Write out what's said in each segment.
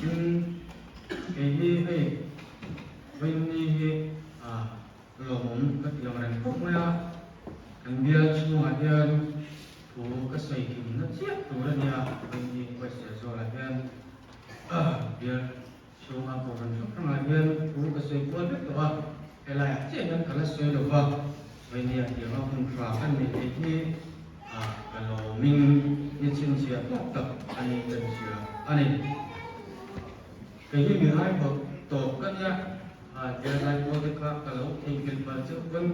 Tin, kei hi hei vawiinni hi lawmawm ka ti ang reng khawp mai a, kan bial chhungah hian thu ka sawi kimna chiah tur a nia, vawiinni West Zawlah hian bial chhunga kohhran hrang hrangah hian thu ka sawi kual vek tawh a, helaiah chiah hian ka la sawi lo va, vawiinniah tianga hun tha kan neih theih hi ka lawmin ni chhinchhiah tawk tak a ni ka inhria a ni. Kei hi mi hai hawt tawp ka nia, bial lai pawl te kha ka lo theihnghilh palh cheuh pawn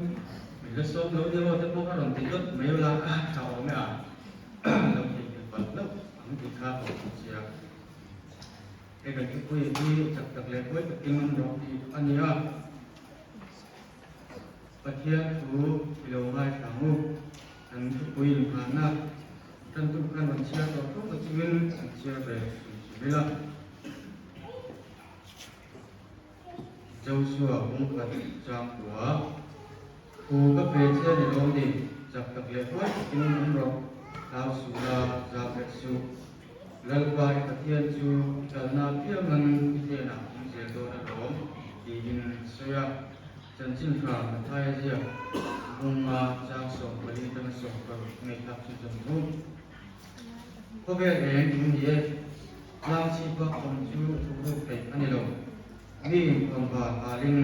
min la sawm lo nia aw te pawh ka rawn ti dawt mai ula tha awm e a, lo theihnghilh palh hlauh ang tih kha ka inhria. Hei kan thupui hi chak tak leh huai takin awm rawh tih a ni a, Pathian thu i lo ngaithla ang u. Kan thupui inngahna tantu khan rawn chhiar tawh tho ka chungin an chhiar ve hrim hrim ila. Joshua kawngkhat changkua thu ka pe che ni lawm ni, chak tak leh huai takin awm rawh, hlau suh la, zam hreh suh. Lalpa i Pathian chu i kalna apiangin i hnenah awm zel dawn alawm, tiin a sawi a. Chanchin tha Mathaia ziak bunga chang 14 atanga 16 ngaihthlak chu zawm ru. Khawvel eng in ni e, tlang chhipa awm chu thuhruk theih a ni lo. Mi inkhawnva halin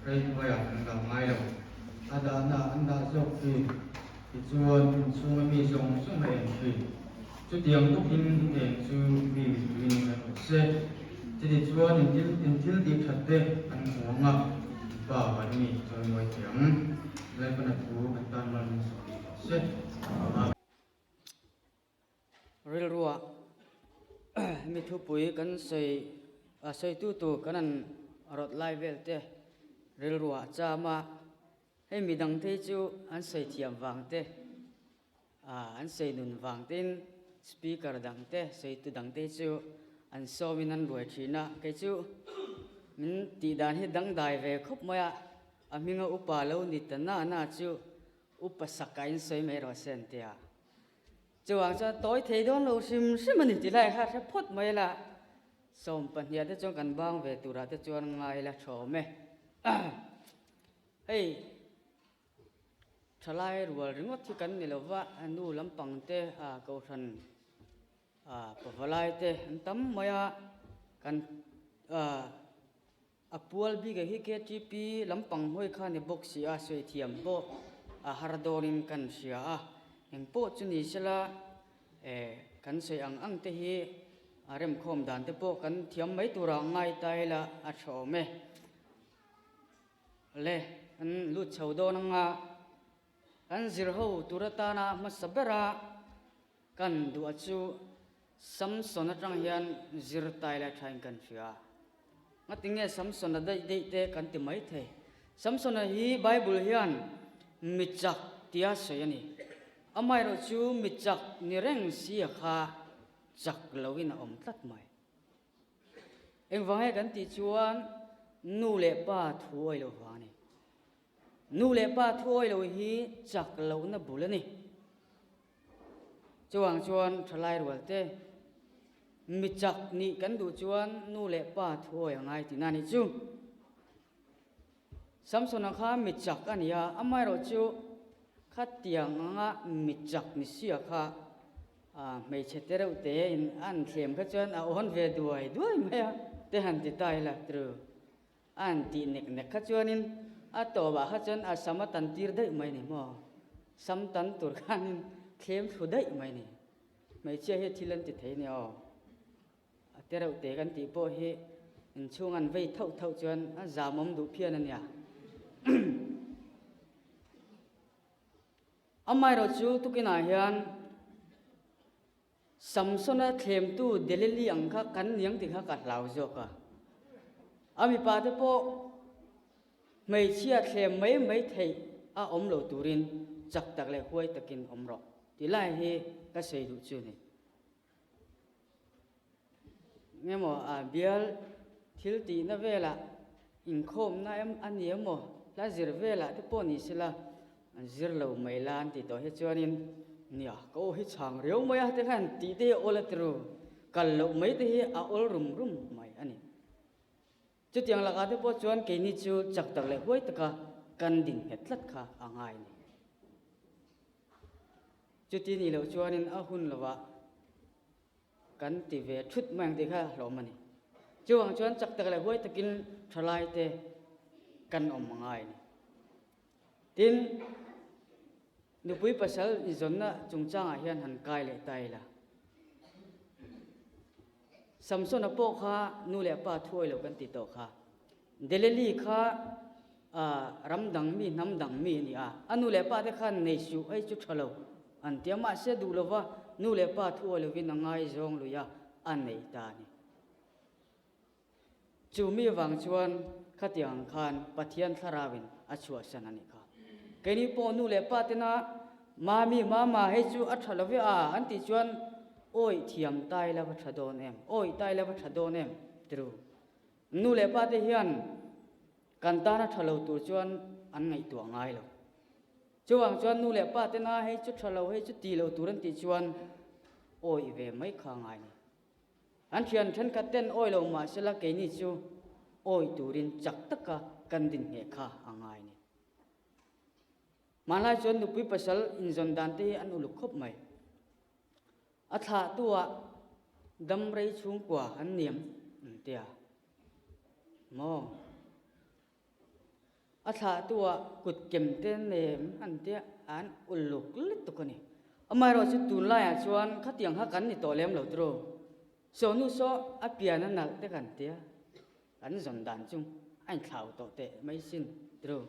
rei hnuaiah an dah ngai lo. A dahna an dah zawk thin. Tichuan, inchhunga mi zawng zawng a eng thin. Chutiang bawkin in eng chu mi mipui in an awm se. Chutichuan in thil in thil tih that te an hmu ang a, in pa van mi chawimawi thei ang. Lalpana thu kan tan mal min sawm tih rawh se. Amen. Rilruah mi thupui kan sawi a sawitu tur kan han rawt lai vel te rilruah a cham a, hei midang te hi chu an sawi thiam vang te ah an sawi nun vang tein speaker dang te sawitu dang te hi chu an sawmin an ruai thin a, kei chu min tih dan hi dangdai ve khawp mai a, a hminga upa lo ni ta na na chu upa saka in sawi mai rawh se an ti a. Chuvang chuan tawi thei dawn lo hrim hrim a ni ti lai kha hre phawt mai la, 12 te chuan kan bang ve turah te chuan ngai la thawm e. Hei thalai rual ringawt hi kan ni lo va, nu lampang te kohhran pavalai te an tam mai a, kan A pual bik hi KTP lampang hawi kha ni bawk si a, sawi thiam pawh a har dawnin kan hria a, eng pawh chu ni sela eh kan sawi ang ang te hi a remkhawm dan te pawh kan thiam mai tura ngai ta ila a tha awm e. Le kan lut chho dawn anga kan zir ho tur atana hmasa bera kan duh chu Samson atang hian zir tai lai thain kan hria. Ngatinge Samson-a daih daih te kan ti mai thei. Samson-a hi Bible hian mi chak tia sawi a ni. Amaherawh chu mi chak ni reng sia kha chak loin a awm tlat mai. Engvange kan tih chuan nu leh pa thu awih loh vang a ni. Nu leh pa thu awih loh hi chak lohna bul a ni. Chuvang chuan thalai rual te mi chak nih kan duh chuan nu leh pa thuawi a ngai tihna a nih chu. Samson-a kha mi chak a ni a, amaherawh chu khatiang anga mi chak ni sia kha hmeichhe te reuh te in an thlem kha chuan a awn ve duai duai mai a te han ti ta ila tru. A han tih nek nek kha chuanin a tawpah kha chuan a sam a tan tir daih mai ni maw? Sam tan tur khanin thlem thlu daih mai ni. Hmeichhia hi thil an ti thei nia aw. A te reuh te kan tih pawh hi inchhung an vei thauh thauh chuan a zamawm duh phian a nia. Amaherawhchu tukinah hian Samsona thlemtu Delili ang kha kan niang tih kha ka hlau zawk a. A mipa te pawh hmeichhia thlem mai mai theih a awm lo turin chak tak leh huai takin awm rawh tih lai hi ka sawi duh chu ni. Engemaw a bial thil tihna velah inkhawmna em a ni emaw hla zir velah te pawh ni sela an zir lo mai la an tih tawh hi chuanin nia ka aw hi chhang riau mai a te khan tih te hi awl a ti ru. Kal loh mai te hi a awl rum rum mai a ni. Chutiang lakah te pawh chuan keini chu chak tak leh huai taka kan din nghet tlat kha a ngai a ni. Chuti nih loh chuanin a hun lovah kan ti ve thut mai ang tih kha hlawm a ni. Chuvang chuan chak tak leh huai takin thalai te kan awm a ngai a ni. Tin, nupui pasal inzawnna chungchangah hian han kai leh ta ila. Samsona pawh kha nu leh pa thuai lo kan ti tawh kha. Delili kha ram dang mi, hnam dang mi a ni a. A nu leh pa te khan nei suh hei chu tha lo an ti a, mahse duh lova nu leh pa thuai lovin a ngaizawng lui a, a nei ta a ni. Chu mi vang chuan khatiang khan Pathian thlarauin a chhuahsan a nih kha. Keini pawh nu leh pa tena Mami, Mama, hei chu a tha lo ve a an tih chuan awi thiam tai la va tha dawn em, awi tai la va tha dawn em tiru. Nu leh pa te hian kan tana tha lo tur chuan an ngaihtuah ngai lo. Chuvang chuan nu leh pa tena hei chu tha lo, hei chu ti lo tur an tih chuan awi ve mai kha ngai ni. An thian thenkhat ten awi lo mah sela keini chu awi turin chak taka kan din ngheh kha a ngai ni. Hmanlai chuan nupui pasal inzawn dan te hi an uluk khawp mai. A thlahtuah dam rei chhungkua an niam an tia maw? A thlahtuah kut kem te nem an tia an uluk lutuk a ni. Amaherawhchu tunlaiah chuan khatiang kha kan ni tawh lem lo tiraw? Sawnu saw a pian a nalh te kan tia kan zawn dan chu a inthlau tawh teh mai sin tiraw?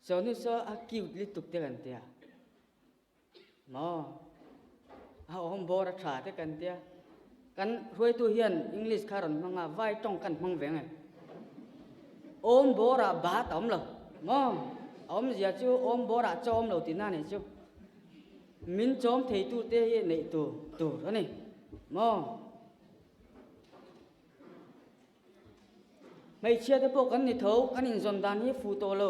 Sawnu saw a cute lutuk te kan tia maw? A awm bawr a tha te kan tia kan hruaitu hian English kha rawn hmang a vai tawng kan hmang ve nge awm bawrah bat a awm lo maw? A awmzia chu awm bawrah chaw awm lo tihna nih chu min chawm theitu te hi neih tur tur a ni maw? Hmeichhia te pawh kan ni tho, kan inzawn dan hi fuh tawh lo.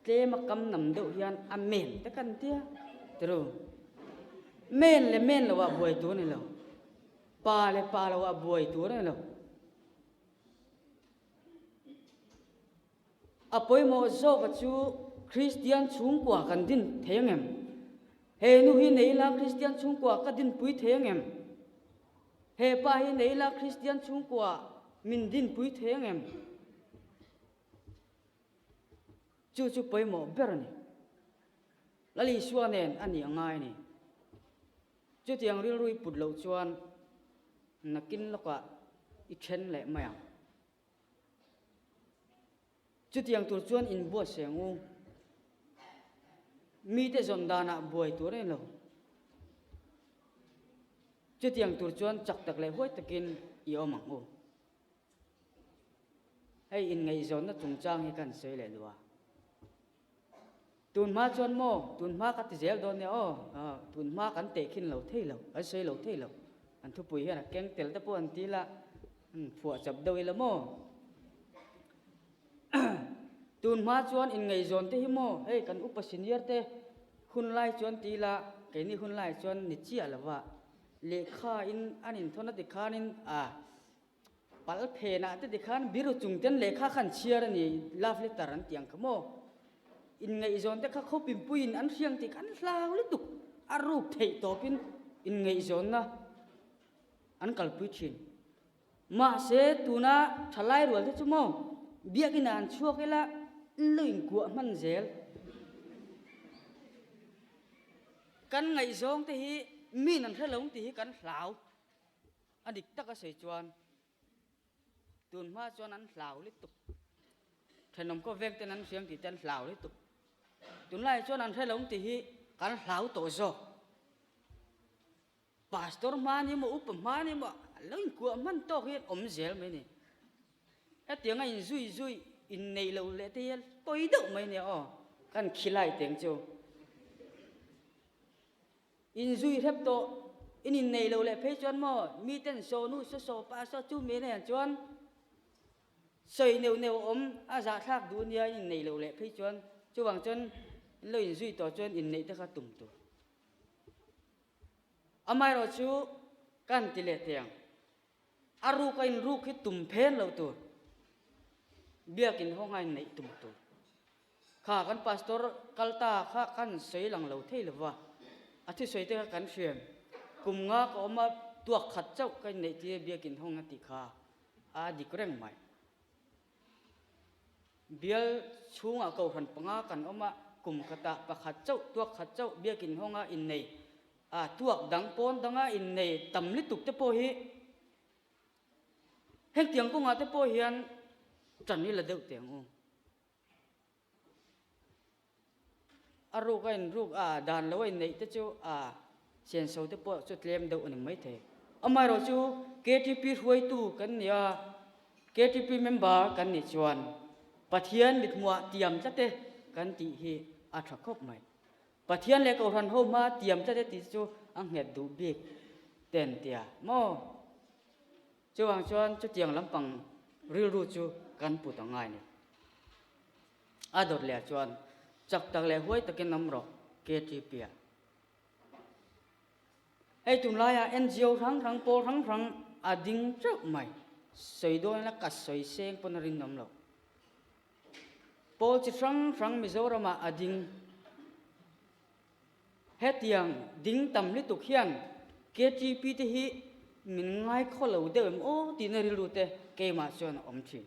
Tlem a kam nam deuh hian a men te kan tia tiru. Men leh men lo ah buai tur a ni lo. Pa leh pa lo ah buai tur a ni lo. A pawimawh zawka chu Kristian chhungkua kan din thei ang em? He nu hi nei ila Kristian chhungkua ka dinpui thei ang em? He pa hi nei ila Kristian chhungkua min dinpui thei ang em? Chu chu pawimawh ber a ni. Lal Isua nen a nih a ngai a ni. Chutiang rilru i put loh chuan nakin lawkah i then leh mai ang. Chutiang tur chuan inbuatsaih ang u. Mite zawn danah buai tur a ni lo. Chutiang tur chuan chak tak leh huai takin i awm ang u. Hei inngaihzawnna chungchang hi kan sawi leh luh a. Tun hma chuan maw, tun hma ka ti zel dawn nia aw, tun hma kan tehkhin lo thei lo, kan sawi lo thei lo. An thupui hian a keng tel te pawh an ti la, phuah chap deuh ila maw. Tun hma chuan inngaihzawn te hi maw, hei kan upa senior te hun lai chuan ti ila, keini hun lai chuan ni chiah lova lehkha in an inthawn a ti khanin a Pal phenah te tikhan biru chung ten lehkha kha an chhiar a ni, love letter an tih ang kha maw? Inngaihzawn te kha khaw pimpuiin an hriang tih kha an hlau lutuk, a ruk theih tawpin inngaihzawnna an kalpui thin. Mahse tuna thalai rual te chu maw biakinah an chhuak ila lo inkuah hman zel. Kan ngaihzawng te hi min an hre lo tih hi kan hlau. A dik taka sawi chuan tun hma chuan an hlau lutuk. Thenawm khaw veng ten an hriam tih te an hlau lutuk. Tunlai chuan an hrelo tih hi kan hlau tawh zawk. Pastor hma ni maw upa hma ni maw lo inkuah hman tawk hi an awm zel mai ni. Hetianga inzui zui inneih loh leh te hi pawi deuh mai nia aw kan khilai teng chu. Inzui hrep tawh, in inneih loh leh phei chuan maw miten saw nu saw saw pa saw chu mi nen chuan sawi neuh neuh awm a zahthlak duh nia in inneih loh leh phei chuan chuvang chuan in lo inzui tawh chuan inneih te kha tum tur. Amaherawhchu kan ti leh teh ang. A ruk a inruk hi tum phen lo tur. Biakin haw ngain neih tum tur. Kha kan pastor kal ta kha kan sawi lang lo thei lo va, a thusawi te kha kan hriam. Kum nga ka awm a, tuak khat chauh ka inneih tir biakin hawng a tih kha a dik reng mai. Bial chhungah kohhran panga kan awm a, kum khatah pakhat chauh tuak khat chauh biakin hawnga innei a, tuak dang pawn danga innei tam lutuk te pawh hi hengtiang kawngah te pawh hian ṭan i la deuh teh ang u. A ruk a inruk a, dan lo a inneih te chu a senso te pawh chu tlem deuh a ni maithei. Amaherawh chu KTP hruaitu kan ni a, KTP member kan nih chuan Pathian mithmuah tiam tlat e kan tih hi a tha khawp mai. Pathian leh Kohhran ho hma tiam tlat e tih chu a nghet duh bik ten tia maw? Chuvang chuan chutiang lampang rilru chu kan put a ngai ni. A dawt leh chuan chak tak leh huai takin awm rawh KTP ah. Hei tunlaiah NGO hrang hrang pawl hrang hrang a ding teuh mai. Sawi dawn ila ka sawi seng pawn a rinawm lo. Pawl chi hrang hrang Mizoramah a ding. Hetiang ding tam lutuk hian KTP te hi min ngai khaw lo deuh em aw tihna rilru te keimah chuan a awm thin.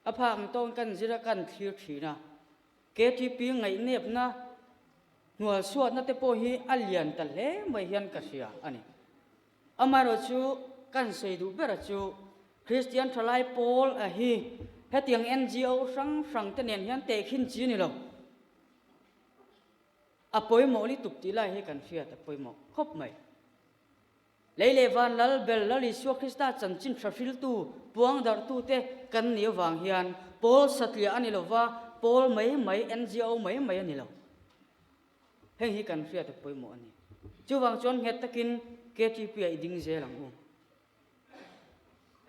A phak ang tawn kan zir a kan thlir thin a, KTP ngaihnepna hnual suatna te pawh hi a lian ta hle mai hian ka hria a ni. Amaherawhchu kan sawi duh bera chu Kristian thalai pawl a hi hetiang NGO hrang hrang te nen hian tehkhin chi ni lo. A pawimawh lutuk tih lai hi kan hriat a pawimawh khawp mai. Lei leh van lal bel Lal Isua Krista chanchin hra hriltu, puang darhtute kan nih avang hian pawl satliah a ni lo va, pawl mai mai, NGO mai mai a ni lo. Heng hi kan hriat a pawimawh a ni. Chuvang chuan nghet takin KTP ah i ding zel ang u.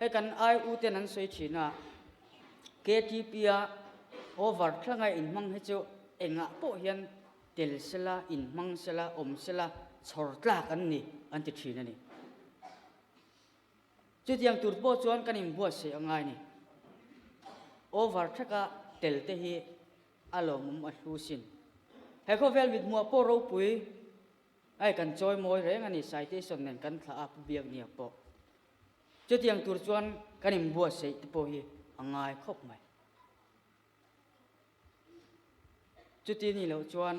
Hei kan ai u ten an sawi thin a, KTP a over thlanga inhmang hi chu engah pawh hian tel sela, inhmang sela, awm sela, chhawr tlak an ni an ti thin a ni. Chutiang tur pawh chuan kan inbuatsaih a ngai a ni. Over thlaka tel te hi a lawmawm a hlu sin. He khawvel mithmuah pawh ropui Ai kan chawi mawi reng a ni, citation nen kan thlah a Pu Biaknia pawh. Chutiang tur chuan kan inbuatsaih te pawh hi a ngai khawp mai. Chuti ni loh chuan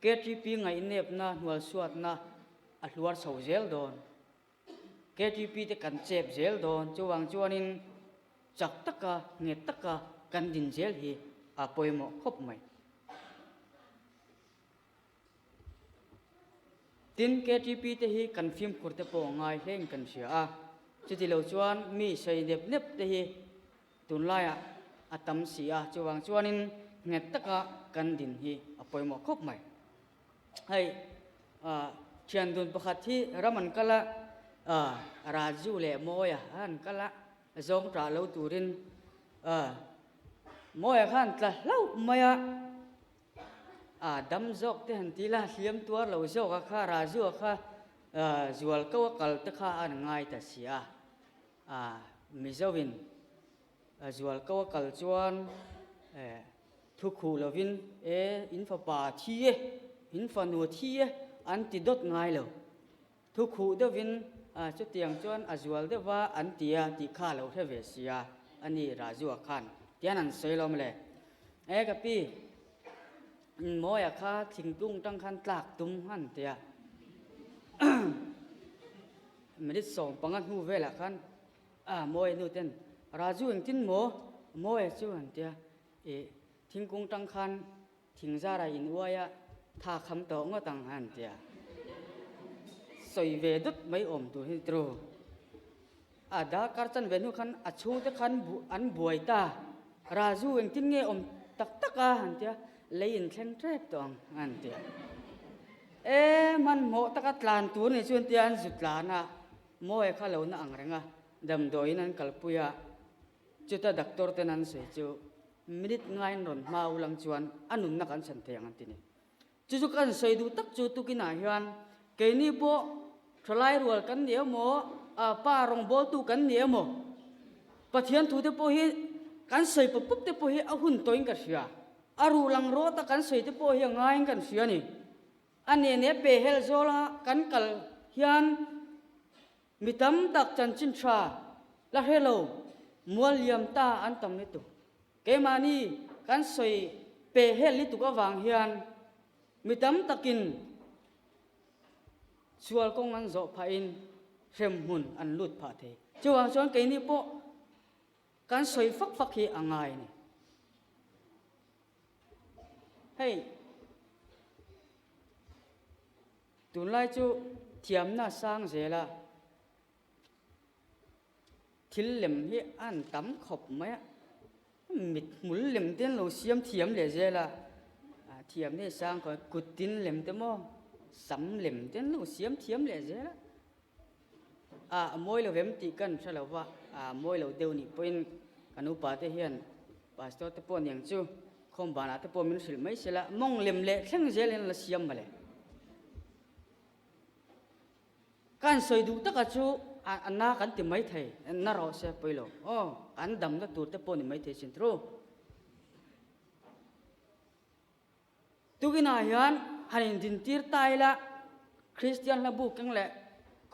KTP ngaihnepna hnualsuatna a hluar chho zel dawn. KTP te kan chep zel dawn. Chuvang chuanin chak taka, nghet taka kan din zel hi a pawimawh khawp mai. Tin, KTP te hi kan fimkhur te pawh ngai hlein kan hria a, chuti lo chuan mi sawi nep nep te hi tunlaiah a tam si a, chuvang chuanin nghet taka kan din hi a pawimawh khawp mai. Hei, thian dun pakhat hi ram an kal a, Raju leh Mawia an kal a, zawng tah lo turin Mawia khan tla hlauh mai a. A dam zawk te han ti la, hliam tuar lo zawk a kha, Raju a kha zual ko a kal te kha an ngai ta si a. A Mizo in zual ko a kal chuan thu khuh lovin e in fapa a thi e, in fanu a thi e an ti dawt ngai lo. Thu khuh deuhin chutiang chuan a zual deuh va an ti a tih kha a lo hre ve si a, a ni Rajua khan tian an sawi lawm le. E ka pi, Mawia kha thingtung tang khan tlak tum han ti a. Minute 15 hnu velah khan Mawia nu ten Raju engtin maw Mawia chu an ti a, i thingkung tang khan Thing zara in uai a, tha kham tawh ngawt ang han tia. Sawi ve dut mai awm tur hi tru. A darkar chan ve hnu khan a chhungte khan an buai ta. Raju engtin nge awm tak tak a han tia, lei in thleng tep tawh ang han tia. E hmanhmawh taka tlan tur ni chuan tia an zu tlan a, Mawia kha lo na ang reng a, damdawiin an kalpui a. Chuta doctor ten an sawi chu minute ngaiin rawn hma ulang chuan a nunna kan chhan thei ang an ti ni. Chu chu kan sawi duh tak chu tukinah hian keini pawh Thalai rual kan ni emaw, pa rawngbawltu kan ni emaw, Pathian thute pawh hi kan sawi pawp pawp te pawh hi a hun tawhin ka hria. A ruh lang rawt a kan sawi te pawh hi a ngaiin kan hria a ni. A nene pe hel zawla kan kal hian mi tam tak chanchin tha la hre lo mual liam ta an tam lutuk. Keimahni kan sawi pe hel lutuk avang hian mi tam takin sual kawng an zawh phahin hremhmun an lut phah thei. Chuvang chuan keini pawh kan sawi fak fak hi a ngai a ni. Hei, tunlai chu thiamna sang zela thil lem hi an tam khawp mai a, mit hmul lem te an lo siam thiam leh zel a, thiamna hi sang khawp mai, kut tin lem te maw, sam lem te an lo siam thiam leh zel a. A mawi lo vem tih kan hre lo va, a mawi lo deuh nih pawhin kan upa te hian pastor te pawh niang chu khawm banah te pawh min hrilh mai sela, mawng lem leh thleng zel hian la siam mawle. Kan sawi duh taka chu a na kan ti mai thei, na rawh se pawi lo, aw kan damna tur te pawh ni mai thei sin thu. Tukinah hian han indintir ta ila, Kristian hla bu keng leh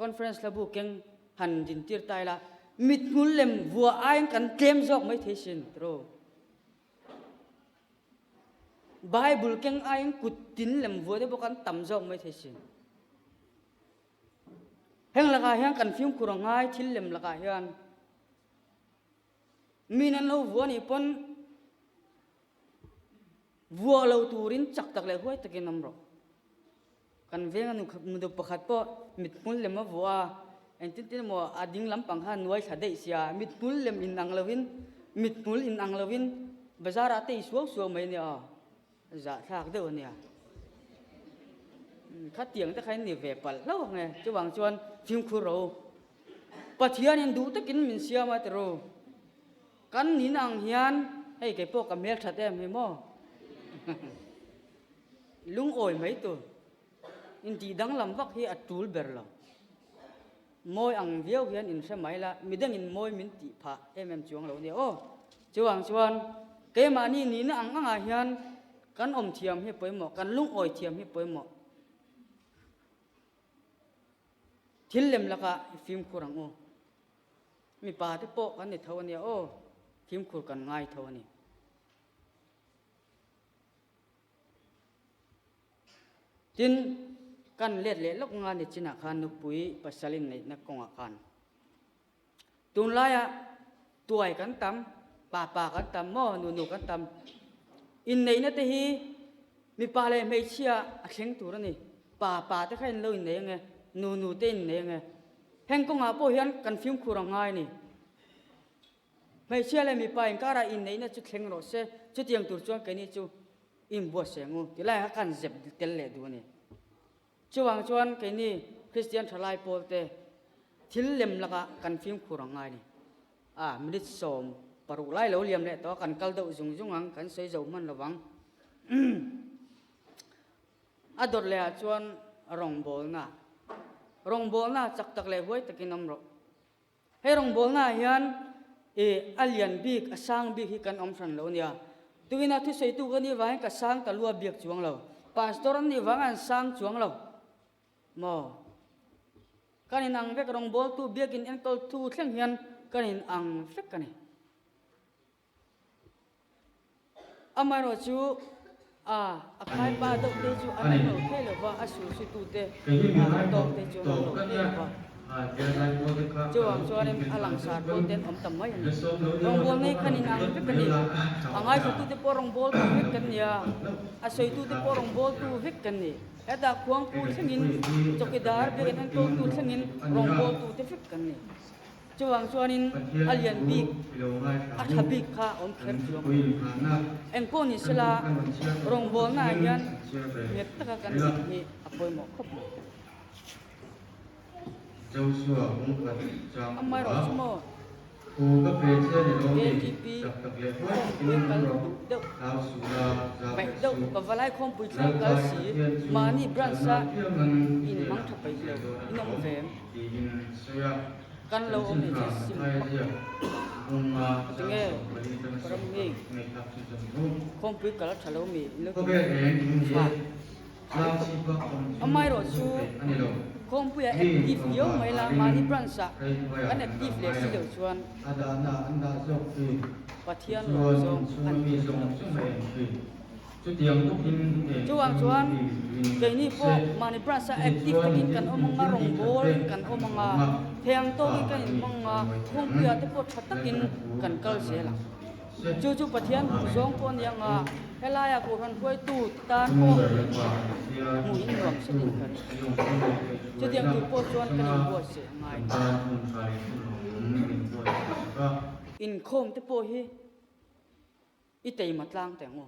Conference hla bu keng han indintir ta ila, mithmul lem vuah aiin kan tlem zawk mai thei sin tiraw? Bible keng aiin kut tin lem vuah te pawh kan tam zawk mai thei sin. Heng lakah hian kan fimkhur a ngai thil lem lakah hian. Min an lo vuah nih pawn Vuah lo turin chak tak leh huai takin awm rawh. Kan venga nu pakhat pawh mithmul lem a vuah a, engtin tin emaw a ding lampang kha a nuai thla daih sia, mithmul lem in ang lovin, mithmul in ang lovin bazar ah te i suau suau mai ania aw, zahthlak deuh ania. Khatiang te kha in ni ve palh hlauh ang e, chuvang chuan fimkhur rawh u. Pathianin duh takin min siam a ti ru. Kan nin ang hian hei kei pawh ka hmel that em hi maw? Lungawi mai tur intih danglam vak hi a tul ber lo. Mawi ang viau hian in hre mai la, midangin mawi min tih phah em em chuang lo nia aw. Chuvang chuan keimahni nihna ang angah hian kan awm thiam hi pawimawh, kan lungawi thiam hi pawimawh. Thil lem lakah i fimkhur ang u. Mipa te pawh kan ni tho ania aw, fimkhur kan ngai tho a ni. Tin, kan let leh lawk nga ni chinah khan nupui pasal inneihna kawngah khan tunlaiah tuai kan tam, pa pa kan tam maw, nu nu kan tam. Inneihna te hi mipa leh hmeichhia a thleng tur a ni. Pa pa te kha in lo innei ange, nu nu te innei ange. Heng kawngah pawh hian kan fimkhur a ngai a ni. Hmeichhia leh mipa inkarah inneihna chu thleng rawh se, chutiang tur chuan keini chu inbuatsaih ang u ti lai kha kan zep tel leh duh a ni. Chuvang chuan keini Kristian thalai pawlte thil lem lakah kan fimkhur a ngai a ni. A minute 16 lai lo liam leh tawh a, kan kal deuh zung zung ang, kan sawi zo hman lo vang. A dawt leh ah chuan rawngbawlna, rawngbawlna chak tak leh huai takin awm rawh. Hei rawngbawlna ah hian i a lian bik, a sang bik hi kan awm hran lo ania. Tuina thusawitu ka nih vangin ka sang ta lua biak chuang lo. Pastor an nih vang an sang chuang lo maw? Kan inang vek rawngbawltu biakin enkawltu thleng hian kan inang vek a ni. Amaherawh chu a a khaipa deuh te chu an awm lo thei lo va, a sulsutu te a tawk te chu an awm lo thei lo va. Chuvang chuanin a langsar pawl te an awm ta mai a ni. Rawngbâwl nei khan in ang vek a ni. A ngaithlatute pawh rawngbâwltu vek kan ni a, a sawitute pawh rawngbâwltu vek kan ni. Hetah khuangpu thlengin, chawkidar biakin enkawltu thlengin rawngbâwltute vek kan ni. Chuvang chuanin a lian bik, a tha bik kha a awm kher chuang lo. Engpawh ni sela rawngbawlnaah hian nghet taka kan din hi a pawimawh khawp mai. Amaherawhchu maw? Thu ka pe che ni lo ni, KTP chak tak leh huai takin khawmpui awm kal rawh, duh deuh hlau suh la, zam peih leh deuh suh. pavalai khawmpui thlang Lalpa kal i si Pathian chu mahni branch chalna a apiang an in hmang hnenah tha peih zel lo dawn a in awm lawm, ve em? tiin a sawi a. Kan lo awm Chanchin hi tha chu sim Mathaia pak ziak bunga Ati chang nge 40 atanga ka ram hi 16 ngaihthlak chu chawm ru. Khawmpui kal a tha lo mi in lo ti Khawvel eng in ni fa. e, tlang chhipa awm chu Amaherawh hmuh chu theih a ni lo. Khawmpuia Mi active viau tlawmngai mai la parin mahni branch ah rei hnuaiah kan an active dah leh ngai si lo. lo chuan A dahna an dah zawk thin. Pathian Tichuan lawm zawng inchhunga an mi ti zawng lo. zawng a en thin. Chutiang bawkin eng Chuvang chu chuan mi mipui in keini an pawh se. mahni branch ah Chutichuan active takin in kan awm anga engkim tih rawngbawl that in te kan an awm hmu anga ang a, theiang Pa tawkin kan an mi inhmang anga chawimawi thei ang. Khawmpuiah te pawh tha takin Lalpana thu kan kal tan zel ang. malsawm rawh se. Chu chu Pathian Amen. duhzawng pawh a ni anga Amen. helaiah Kohhran hruaitu tan pawh Chungnung ber Lalpa Pathian hmuh in nuam hmangaihtu set in ka ring. i lawmtu leh Chutiang kaihhruaina tur pawh chuan kan changa inbuatsaih a ngai. kan tan hun tha leh hun lawmawm min buatsaih sak a. Inkhawm te pawh hi i teima tlang teh ang u.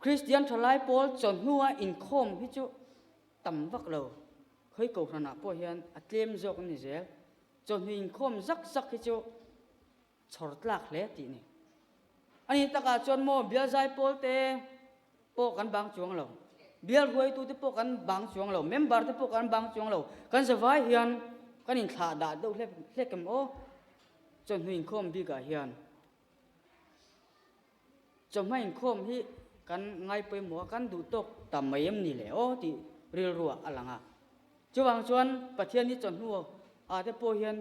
Kristian thalai pawl chawhnua inkhawm hi chu tam vak lo. Khawi Kohhranah pawh hian a tlem zawk a ni zel. Chawhnu inkhawm zak zak hi chu chhawr tlak hle tih ni. A ni takah chuan maw bial zai pawl te pawh kan bang chuang lo, bial huaitu te pawh kan bang chuang lo, member te pawh kan bang chuang lo, kan zavai hian kan inthlah dah deuh hlek hlek em aw chawhnu inkhawm bikah hian. Chawhma inkhawm hi kan ngai pawimawh a, kan duh tawk ta mai em ni le aw tih rilruah a lang a. Chuvang chuan Pathian hi chawhnu ah te pawh hian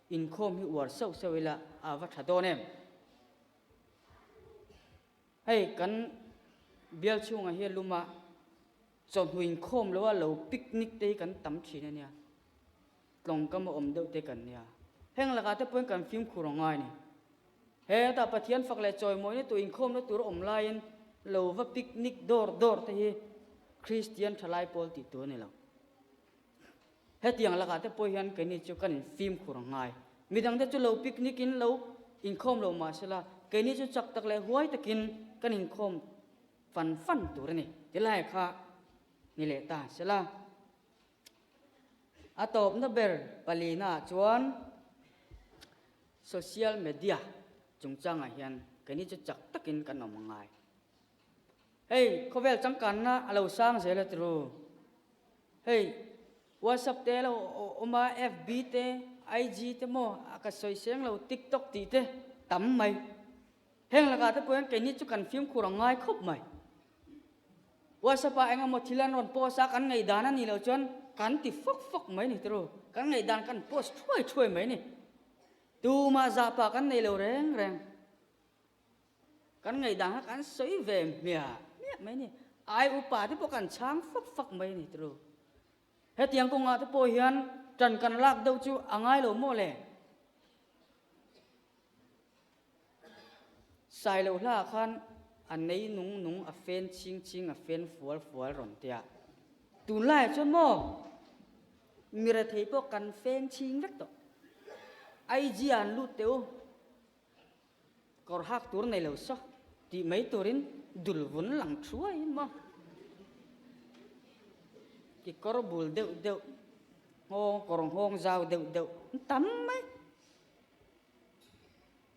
Inkhawm hi uar sauh sauh ila a va tha dawn em? Hei kan bial chhungah hian luma chawhnu inkhawm loa lo picnic te hi kan tam thin a nia, tlawngkam a awm deuh te kan nia. Heng lakah te pawhin kan fimkhur a ngai a ni. Hetah Pathian fak leh chawimawina tur inkhawmna tur a awm laiin lo va picnic dawr dawr te hi Kristian thalai pawl tih tur a ni lo. Hetiang lakah te pawh hian keini chu kan infimkhur a ngai. Midangte chu lo picnic in lo inkhawm lo mah sela, keini chu chak tak leh huai takin kan inkhawm fan fan tur a ni. Tilai kha ni leh ta sela. A tawpna ber palina ah chuan social media chungchangah hian keini chu chak takin kan awm a ngai. Hei khawvel changkanna a lo sang zel a tiru. Hei WhatsApp te lo awm a, FB te, IG te maw a ka sawi seng lo TikTok tih te tam mai. Heng lakah te pawh hian keini chu kan fimkhur a ngai khawp mai. WhatsApp ah engemaw thil an rawn post a, kan ngaihdan a nih loh chuan kan ti fawk fawk mai ni tiru. Kan ngaihdan kan post thuai thuai mai ni. Tumah zahpah kan nei lo reng reng. Kan ngaihdan kha kan sawi ve hmiah hmiah mai ni. Ai upa te pawh kan chhang fak fak mai ni turu. Hetiang kawngah te pawh hian tan kan lak deuh chu a ngai lo maw le? Sailo hla ah khan a nei nung nung a fen chhing chhing a fen fual fual rawn tia. Tunlaiah chuan maw mi rethei pawh kan fen chhing vek tawh. IG ah an lut teh u. Kawr hak tur nei lo saw tih mai turin dul vun lang thuai maw. Kekawr bul deuh deuh, nghawng kawr nghawng zau deuh deuh an tam mai.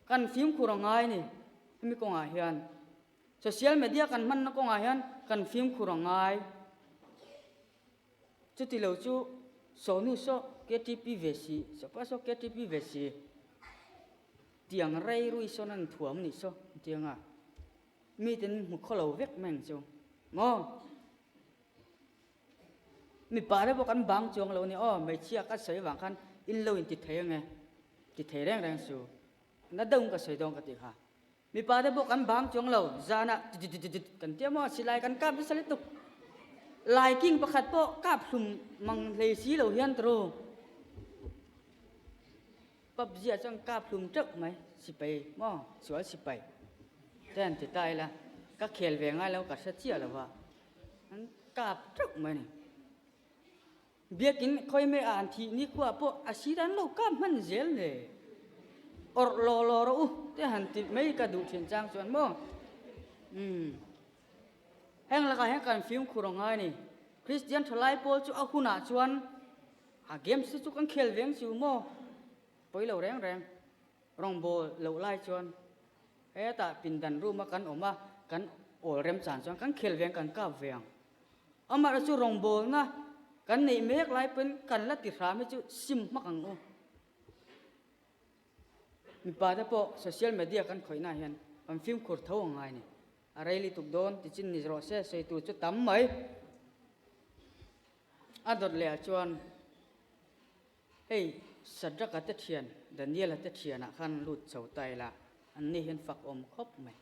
Kan fimkhur a ngai ni hemi kawngah hian. Social media kan hmanna kawngah hian kan fimkhur a ngai. Chuti lo chu Sonu saw KTP ve si, Sapa saw KTP ve si, tiang rei rui sawn an thuam nih saw tiang a, miten hmu khaw lo vek mai ang chu maw? Mipa te pawh kan bang chuang lo a ni aw, hmeichhia ka sawi avang khan in lo inti thei ange, ti thei reng reng su, na deuh ka sawi dawn ka tih kha. Mipa te pawh kan bang chuang lo, zanah tititittit kan tia maw, silai kan kap nasa lutuk. Laiking pakhat pawh kap hlum mang hlei si lo hian turu PUBG ah chuan kap hlum teuh mai, sipai maw, sual sipai te an ti ta ila, ka khel ve ngai lo ka hre chiah lo va, an kap teuh mai a ni. Biakin khawimei ah an thih nikhua pawh a sir an lo kap hman zel le. Awrh law law rawh u te han ti mai ka duh thin chang chuan maw. Umm. Heng lakah hian kan fimkhur a ngai ni. Kristian thalai pawl chu a hunah chuan a games te chu kan khel veng chu maw. Pawi lo reng reng. Rawngbawl loh lai chuan hetah pindan room a kan awm a, kan awl remchan chuan kan khel ve ang, kan kap ve ang. Amaherawhchu chu rawngbawlna kan neih mek lai pawhin kan la ti hram hi chu sim hmak ang u. Mipa te pawh social media kan khawihna hian kan fimkhur tho ang ngai a ni. A rei lutuk dawn ti chin ni rawh se sawi tur chu tam mai. A dawt leh ah chuan hei Shadrach-a te thian Daniel-a te thianah khan lut chho ta ila an ni hian fak awm khawp mai.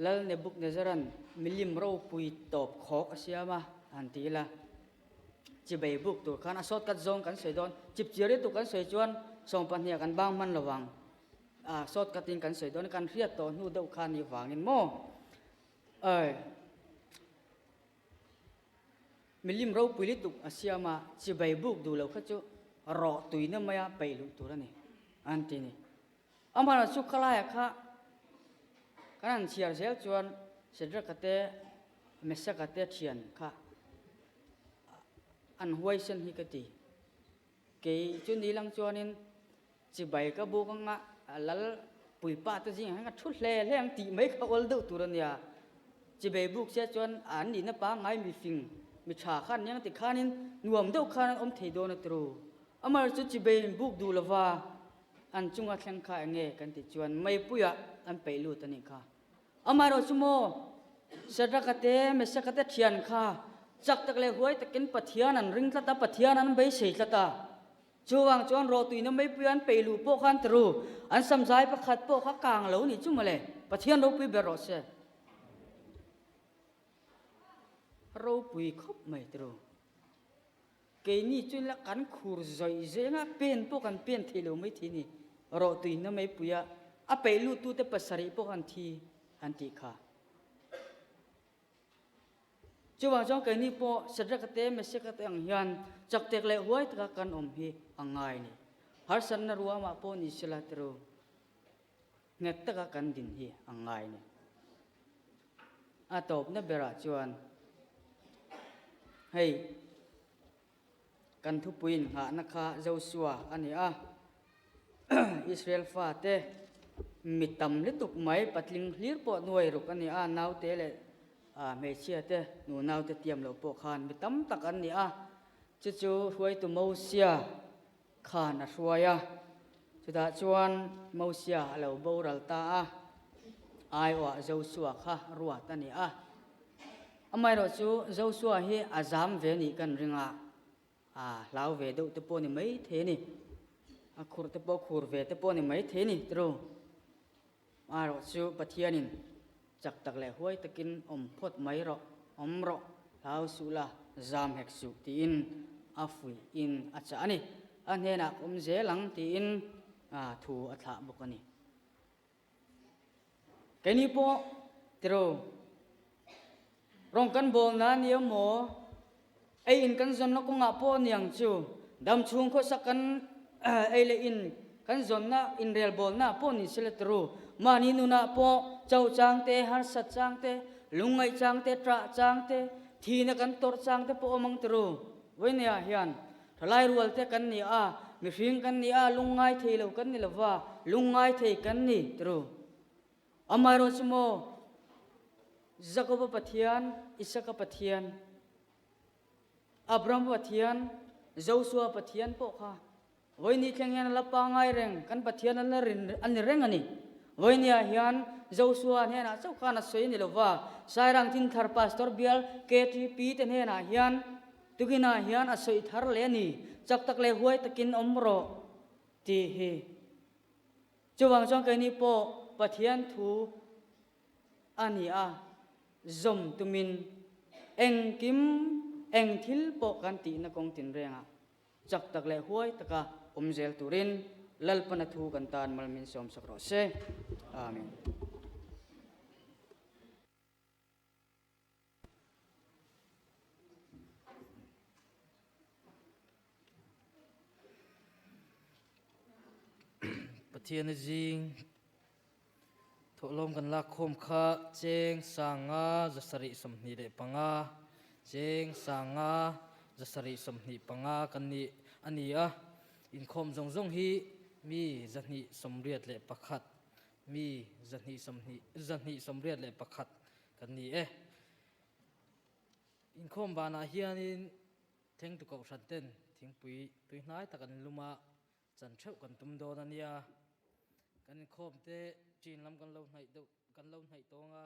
Lal Nebuchadnezzar-a'n milim ropui tawp khawk a siam a, han ti ila, chibei buk tur khan a shortcut zawng kan sawi dawn, chipchiar lutuk kan sawi chuan sawmpahniha kan bang hman lo vang, a shortcut in kan sawi dawn, kan hriat tawh hnu deuh kha ni vangin maw? Awi. Milim ropui lutuk a siam a, chibei buk duh lo kha chu rawh tuina maia peih luh tur a ni, an ti ni. Amah chu khalaia kha kan han chhiar zel chuan Shadrach-a te Meshach-a te thian kha an huaisen hi ka ti. Kei chu ni lang chuanin chibai ka buk anga lal puipa te zingah hian ka thu hle hle ang tih mai kha awl deuh tur a nia. Chibai buk sia chuan an nihna pangngai mi fing mi tha khan nia ti khanin nuam deuh khan an awm thei dawn a turu. Amah chu chibai buk duh lova An chunga thleng kha eng nge kan tih chuan meipuiah an peih lut a nih kha. Amaherawhchu maw, Shadrach-a te, Meshach-a te thian kha chak tak leh huai takin Pathian an ring tlat a, Pathian an beisei tlat a. Chuvang chuan rawhtuina meipuia an peih luh pawh khan turu, an samzai pakhat pawh kha kang lo nih chu mawle, Pathian ropui ber rawh se. Ropui khawp mai turu. Keini chu la kan khur zawih zawih anga pen pawh kan pen thei lo mai thei ni. Rawhtuina meipuia a peih luttute pasarih pawh kan thi an tih kha. Chuvang chuan keini pawh Shadrach-a te Meshach-a te ang hian chak tek leh huai taka kan awm hi a ngai ni. Harsatna ruamah pawh ni sela tiro nghet taka kan din hi a ngai ni. A tawpna berah chuan hei kan thupuiin nghahna kha Joshua a ni a, Israel fate mi tam lutuk mai patling hlir pawh nuai ruk a ni a, naute leh hmeichhia te nu naute tiam lo pawh khan mi tam tak an ni a, chu chu hruaitu Mosia khan a hruai a, chutah chuan Mosia a lo boral ta a, aiawhah Joshua kha ruat a ni a. Amaherawhchu Joshua hi a zam ve nih kan ring a, a hlau ve deuh te pawh ni mai thei a ni, a khurh te pawh khur ve te pawh ni mai thei a ni tiro. Amaherawhchu Pathianin chak tak leh huai takin awm phawt mai rawh, awm rawh, hlau suh la, zam hek suh tiin a fuih in a chah a ni. A hnenah ka awm zel ang tiin thu a thlah bawk a ni. Keini pawh tiro rawng kan bawl na nia maw, ei in kan zawnna kawngah pawh aniang chu dam chhung khawsak kan ei leh in kan zawnna inrel bawlna pawh ni sela tiro mahni nunah pawh chauh chang te, harsat chang te, lungngaih chang te, ṭah chang te, thihna kan tawrh chang te pawh awm ang tiro. Vawinia hian Thalai rual te kan ni a, mihring kan ni a, lungngai thei lo kan ni lo va, lungngai thei kan ni tru. Amaherawhchu maw, Jakoba Pathian, Isaka Pathian, Abrahama Pathian, Josua Pathian pawh kha Vawiini thleng hian a la pangai reng, kan Pathian an la rin a ni reng a ni. Vawiiniah hian Josua hnenah chauh khan a sawi a ni lo va, Sairang Thinthar Pastor Bial KTP te hnenah hian Tukinah hian a sawi thar leh a ni, chak tak leh huai takin awm rawh tih hi. Chuvang chuan keini pawh Pathian thu a ni a, zawm tumin engkim eng thil pawh kan tihna kawng tinrengah chak tak leh huai taka awm zel turin Lalpana thu kan tan mal min sawmsak rawh se. Amen. Pathian zing thawhlawm kan lak khawm kha cheng sanga 725, cheng sanga 725 kan ni a ni a. Inkhawm zawng zawng hi mi 281, mi 220, 281 kan ni e. Inkhawm banah hianin Thengtu Kohhran ten thingpui tui hnai tak an lum a, chan theuh kan tum dawn a nia. Kan inkhawm te chin lam kan lo hnaih deuh, kan lo hnaih tawng a.